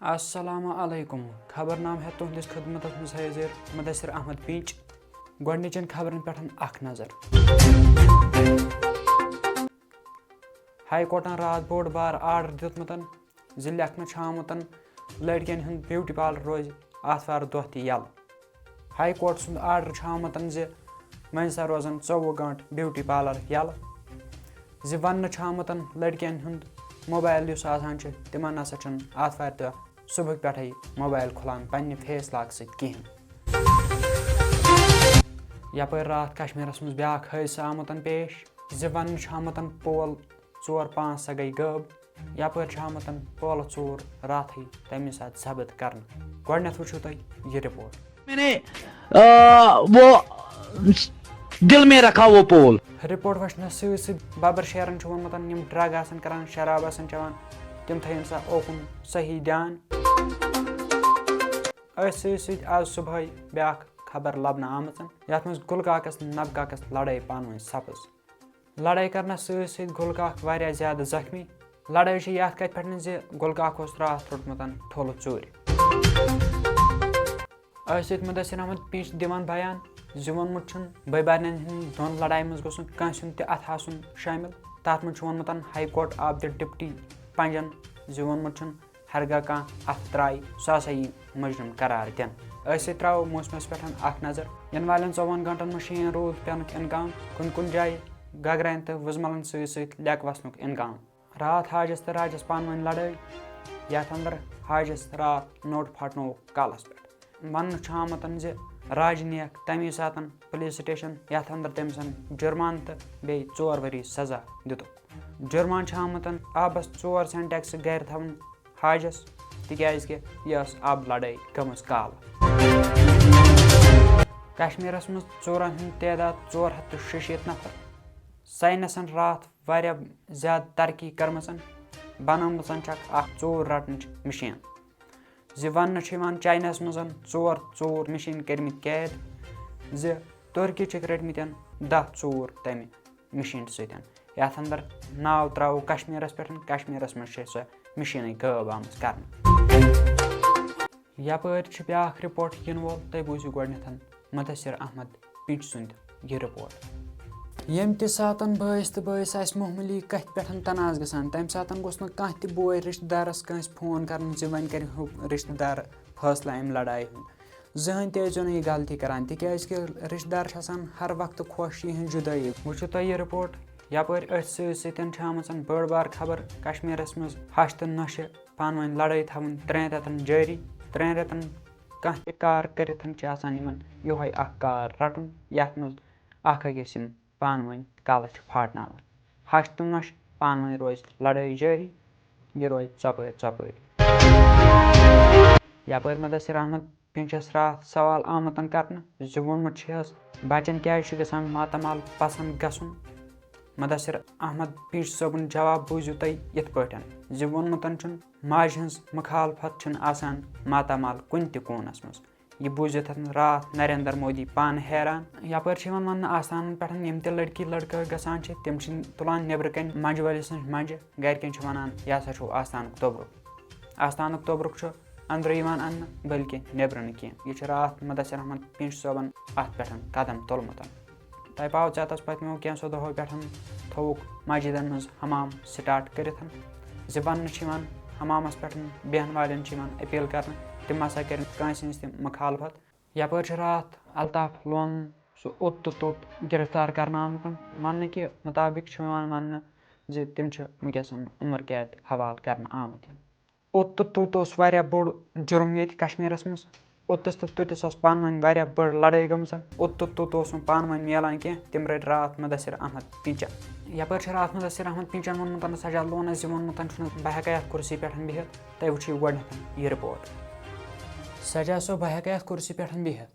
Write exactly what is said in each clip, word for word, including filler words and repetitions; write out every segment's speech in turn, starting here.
السلام علیکم۔ خبر نامہٕ ہیٚتھ تُہنٛدِس خدمتس منٛز حٲضِر مدثر احمد پینچ۔ گۄڈٕنِچن خبرن پٮ۪ٹھ اکھ نظر۔ ہاے کورٹن راتھ بوٚڑ بار آرڈر دیُتمُت زِ لیکھنہٕ چھُ آمُت لڑکین ہُنٛد بیوٹی پارلر روزِ آتھوار دۄہ تہِ یلہٕ۔ ہاے کورٹ سُنٛد آرڈر چھُ آمُت زِ وۄنۍ ہسا روزن ژوٚوُہ گٲنٛٹہٕ بیوٹی پارلر یلہٕ۔ زِ وننہٕ چھُ آمُت لڑکین ہُنٛد موبایل یُس آسان چھُ، تِمن نسا چھُنہٕ آتھوارِ دۄہ صبحٕکۍ پٮ۪ٹھے موبایل کھُلان پننہِ فیس لاک سۭتۍ کِہینۍ۔ یپٲرۍ راتھ کشمیرس منٛز بیاکھ حٲدثہٕ آمُت پیش زِ وننہٕ چھُ آمُت پول ژور پانٛژھ سۄ گٔے غٲب۔ یپٲرۍ چھُ آمُت پولہٕ ژوٗر راتھٕے تَمی ساتہٕ ضبط کرنہٕ۔ گۄڈٕنٮ۪تھ وٕچھِو تُہۍ یہِ رپورٹ۔ میں نے آ، وہ دل میں رکھا وہ پول۔ رپورٹ وٕچھنَس سۭتۍ سۭتۍ ببر شیرن چھُ ووٚنمُت، یِم ڈرگ آسن کران، شراب آسن چٮ۪وان، تِم تھٲیِن سا اوکُن صحیح دیان۔ أتھۍ سۭتۍ سۭتۍ آز صبحٲے بیاکھ خبر لبنہٕ آمٕژ، یَتھ منٛز گُل کاکس نبہٕ کاکس لڑٲے پانہٕ ؤنۍ سپٕز۔ لڑٲے کرنس سۭتۍ سۭتۍ گُل کاک واریاہ زیادٕ زخمی۔ لڑٲے چھِ یتھ کتھِ پٮ۪ٹھ زِ گُل کاک اوس راتھ روٚٹمُت ٹھوٚل ژوٗرِ۔ أتھۍ سۭتۍ مدثر احمد پینچ دِوان بیان زِ ووٚنمُت چھُن بٲے بارنٮ۪ن ہٕنٛدِ دۄن لڑایہِ منٛز گوٚژھ نہٕ کٲنٛسہِ ہُنٛد تہِ اتھٕ آسُن شٲمِل۔ تتھ منٛز چھُ ووٚنمُت ہاے کورٹ آف دی ڈپٹی پنجن زِ ووٚنمُت چھُن ہرگاہ کانٛہہ اتھٕ ترٛایہِ، سُہ ہسا یی مجرم قرار دِنہٕ۔ أتھۍ سۭتۍ ترٛاوو موسمس پٮ۪ٹھ اکھ نظر۔ یِنہٕ والٮ۪ن ژۄوُہن گھنٹن منٛز شیٖن روٗد پٮ۪نُک امکان، کُنہِ کُنہِ جایہِ گگراین تہٕ وُزملن سۭتۍ سۭتۍ لیٚکہٕ وسنُک امکان۔ راتھ حاجس تہٕ راجس پانہٕ وٲنۍ لڑٲے، یتھ اندر حاجس راتھ نوٚٹ پھٹنووُکھ کلس پٮ۪ٹھ۔ وننہٕ چھُ آمُت زِ راج نیکھ تمی ساتن پولیس سٹیشن، یتھ اندر تٔمۍ سن جرمانہٕ تہٕ بیٚیہِ ژور ؤری سزا دِتُکھ۔ جرمانہٕ چھُ آمُت آبس ژور سینٹیکس گرِ تھاوُن حاجس، تِکیازِ کہِ یہِ ٲس آبہٕ لڑٲے گٔمٕژ کالہٕ۔ کشمیرس منٛز ژوٗرن ہُنٛد تعداد ژور ہتھ تہٕ شُشیٖتھ نفر۔ ساینسن راتھ واریاہ زیادٕ ترقی کٔرمٕژ، بنٲومٕژ چھکھ اکھ ژوٗر رٹنٕچ مشین۔ زِ وننہٕ چھُ یِوان چایناہس منٛز ژور ژوٗر مشین کٔرمٕتۍ قید، زِ ترکی چھِکھ رٔٹمٕتۍ دَہ ژوٗر تمہِ مشین سۭتۍ، یتھ اندر ناو ترٛاوو کشمیرس پٮ۪ٹھ، کشمیرس منٛز چھِ سۄ مشیٖنٕے غٲب آمٕژ کرنہٕ۔ یپٲرۍ چھُ بیاکھ رپورٹ یِنہٕ وول، تُہۍ بوٗزِو گۄڈٕنٮ۪تھ مدثر احمد پینچ سُنٛد یہِ رپورٹ۔ ییٚمہِ تہِ ساتن بٲیِس تہٕ بٲیِس آسہِ معموٗلی کتھِ پٮ۪ٹھ تنازٕ گژھان، تمہِ ساتن گوٚژھ نہٕ کانٛہہ تہِ بوے رشتہٕ دارس کٲنٛسہِ فون کرُن زِ وۄنۍ کرِ ہُہ رشتہٕ دار فٲصلہٕ امہِ لڑایہِ ہُنٛد۔ زٕہٕنۍ تہِ ٲسۍزیو نہٕ یہِ غلطی کران، تِکیازِ کہِ رشتہٕ دار چھِ آسان ہر وقتہٕ خۄش یِہٕنٛز جُدٲیی۔ وٕچھِو تُہۍ یہِ رپورٹ۔ یپٲرۍ أتھۍ سۭتۍ سۭتۍ چھِ آمٕژ بٔڑ بار خبر، کشمیرس منٛز ہش تہٕ نۄشہِ پانہٕ ؤنۍ لڑٲے تھاوٕنۍ ترٛٮ۪ن رٮ۪تن جٲری۔ ترٛٮ۪ن رٮ۪تن کانٛہہ تہِ کار کٔرِتھ چھِ آسان یِمن یِہوٚے اکھ کار رٹُن، یتھ منٛز اکھ أکِس یِم پانہٕ ؤنۍ کلہٕ چھِ پھاٹناوان۔ ہش تہٕ نۄش پانہٕ ؤنۍ روزِ لڑٲے جٲری، یہِ روزِ ژۄپٲرۍ ژۄپٲرۍ۔ یپٲرۍ مدثر احمد پینچس راتھ سوال آمُت کرنہٕ زِ ووٚنمُت چھِہس، بچن کیازِ چھُ گژھان ماتامال پسند گژھُن؟ مدثر احمد پینچ صٲبُن جواب بوٗزِو تُہۍ یِتھ پٲٹھۍ زِ ووٚنمُت چھُن، ماجہِ ہٕنٛز مخالفت چھِنہٕ آسان ماتامال کُنہِ تہِ کوٗنس منٛز۔ یہِ بوٗزِتھ راتھ نریندر مودی پانہٕ حیران۔ یپٲرۍ چھِ یِوان وننہٕ، آستانن پٮ۪ٹھ یِم تہِ لڑکی لڑکہٕ گژھان چھِ، تِم چھِ تُلان نیبرٕ کنہِ منجہِ وٲلِس نِش منجہِ، گرِکٮ۪ن چھِ ونان، یہِ ہسا چھُو آستانُک توٚبرُک۔ آستانُک توٚبرُک چھُ أنٛدرٕ یِوان اننہٕ، بلکہِ نیبرٕ نہٕ کینٛہہ۔ یہِ چھُ راتھ مدثر احمد پینچ صٲبن اتھ پٮ۪ٹھ قدم تُلمُت۔ تۄہہِ پاو ژٮ۪تس پٔتمیو کینٛژھو دۄہو پٮ۪ٹھ تھووُکھ مسجدن منٛز حمام سٹارٹ کٔرِتھ، زِ وننہٕ چھِ یِوان، حمامس پٮ۪ٹھ بیہن والٮ۪ن چھِ یِوان اپیل کرنہٕ، تِم ہسا کٔرِن کٲنٛسہِ ہٕنٛز تہِ مخالفت۔ یپٲرۍ چھُ راتھ الطاف لون سُہ اوٚت تہٕ توٚت گرفتار کرنہٕ آمُت۔ وننہٕ کہِ مطابق چھُ یِوان وننہٕ زِ تِم چھِ وٕنکیٚس عمر قید حوالہٕ کرنہٕ آمٕتۍ۔ اوٚت تہٕ توٚت اوس واریاہ بوٚڑ جُرُم ییٚتہِ کشمیٖرس منٛز۔ اوٚتَس تہٕ توٚتَس ٲس پانہٕ ؤنۍ واریاہ بٔڑ لڑٲے گٔمٕژ۔ اوٚت تہٕ توٚت اوس نہٕ پانہٕ ؤنۍ میلان کینٛہہ۔ تِم رٔٹۍ راتھ مُدثر احمد پِنچَن۔ یپٲرۍ چھِ راتھ مُدثر احمد پِنچَن ووٚنمُت سجاد لونَس زِ ووٚنمُت چھُنَس، بہٕ ہٮ۪کَے اَتھ کُرسی پٮ۪ٹھ بِہِتھ؟ تُہۍ وٕچھِو گۄڈٕنٮ۪تھ یہِ رِپورٹ۔ سجاد صٲب، بہٕ ہٮ۪کَے اَتھ کُرسی پٮ۪ٹھ بِہِتھ؟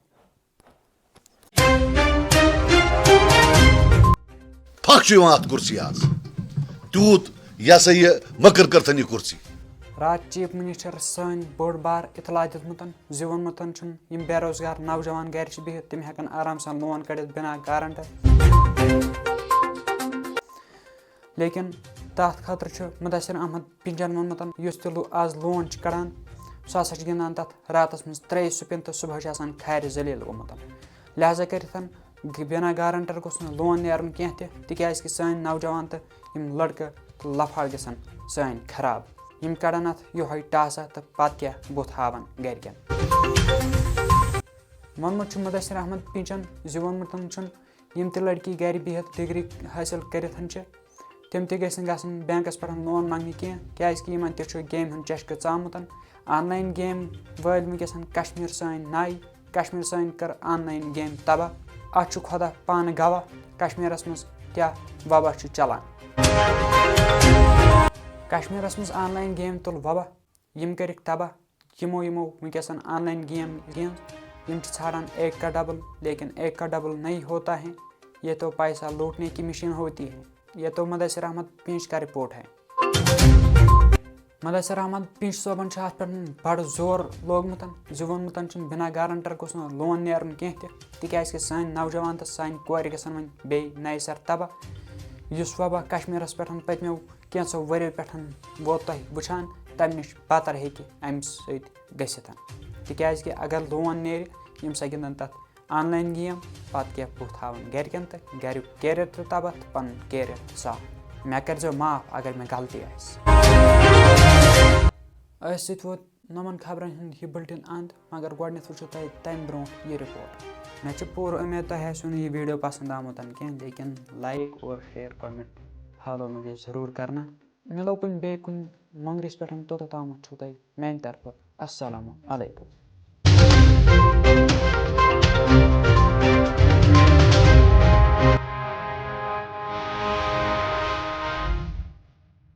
پھکھ چھُ یِوان اَتھ کُرسی آز۔ تیوٗت، یہِ ہسا یہِ، مٔکٕر کٔرتھن یہِ کُرسی۔ راتھ چیف منسٹر سٲنۍ بوٚڑ بار اطلاع دیُتمُت زِ ووٚنمُت چھُن، یِم بے روزگار نوجوان گرِ چھِ بِہِتھ، تِم ہٮ۪کن آرام سان لون کٔڑِتھ بنا گارنٹر۔ لیکن تَتھ خٲطرٕ چھُ مُدثر احمد پِنجن ووٚنمُت، یُس تہِ لو-، آز لون چھُ کڑان، سُہ ہسا چھُ گِنٛدان تَتھ راتَس منٛز ترٛیٚیہِ سُپِن تہٕ صُبحٲے چھُ آسان کھارِ ذٔلیٖل گوٚمُت۔ لہذا کٔرِتھ بِنا گارنٹر گوٚژھ نہٕ لون نیرُن کینٛہہ تہِ، تِکیٛازِ کہِ سٲنۍ نوجوان تہٕ یِم لڑکہٕ تہٕ لفاڑ گژھن سٲنۍ خراب۔ یِم کڑن اتھ یِہوے ٹاسا تہٕ پتہٕ کیٛاہ بُتھ ہاون گرِکٮ۪ن۔ ووٚنمُت چھُ مدثر احمد پینچن زِ ووٚنمُت چھُن، یِم تہِ لڑکی گرِ بِہِتھ ڈگری حٲصِل کٔرِتھ چھِ، تِم تہِ گژھن گژھن بینکس پٮ۪ٹھ لون منگنہِ کینٛہہ، کیٛازِ کہِ یِمن تہِ چھُ گیمہِ ہُنٛد چشکہٕ ژامُت۔ آن لاین گیم وٲلۍ وٕنکیٚس کشمیر سٲنۍ ناے، کشمیر سٲنۍ کٔر آن لاین گیم تباہ۔ اتھ چھُ خۄدا پانہٕ گواہ، کشمیرس منٛز کیٛاہ وبا چھُ چلان۔ کشمیرس منٛز آن لاین گیم تُل وبا، یِم کٔرِکھ تباہ۔ یِمو یِمو وٕنکیٚس آن لاین گیم گِنٛد، یِم چھِ ژھانڈان ایک کا ڈبل، لیکن ایک کا ڈبل نہیں ہوتا ہے، یہ تو پیسہ لوٹنے کی مشین ہوتی ہے۔ یہ تو مدثر احمد پینچ کا رپورٹ ہے۔ مدثر احمد پینچ صٲبن چھُ اتھ پٮ۪ٹھ بڑٕ زور لوگمُت زِ ووٚنمُت چھُن بنا گارنٹر گوٚژھ نہٕ لون نیرُن کینٛہہ تہِ، تِکیٛازِ کہِ سٲنۍ نوجوان تہٕ سانہِ کورِ گژھن وۄنۍ بیٚیہِ نَیہِ سرٕ تباہ۔ یُس وبا کشمیرس پٮ۪ٹھ پٔتمیو کینٛژھو ؤریو پٮ۪ٹھ ووت تۄہہِ وٕچھان، تمہِ نِش بہتر ہیٚکہِ امہِ سۭتۍ گٔژھِتھ، تِکیٛازِ کہِ اگر لون نیرِ، یِم سا گِنٛدن تتھ آن لاین گیم، پتہٕ کیٛاہ بُتھ ہاوان گرِکٮ۪ن تہٕ گریُک کیریئر تہِ تباہ تہٕ پنُن کیریئر تہِ صاف۔ مےٚ کٔرۍزیو معاف اگر مےٚ غلطی آسہِ۔ أتھۍ سۭتۍ ووت نوٚمَن خبرن ہُنٛد یہِ بُلٹن اند، مگر گۄڈٕنٮ۪تھ وٕچھِو تۄہہِ تَمہِ برونٛٹھ یہِ رپورٹ۔ مےٚ چھِ پوٗرٕ اُمید تۄہہِ آسِوٕ نہٕ یہِ ویڈیو پسنٛد آمُت کینٛہہ، لیکن لایک اور شیئر کمنٹ فالو مجھے ضروٗر کرنا۔ مِلو کُنہِ بیٚیہِ کُنہِ مۄنٛگرِس پٮ۪ٹھ، توٚتتھ تامَتھ چھُو تۄہہِ میٛانہِ طرفہٕ السلام علیکم۔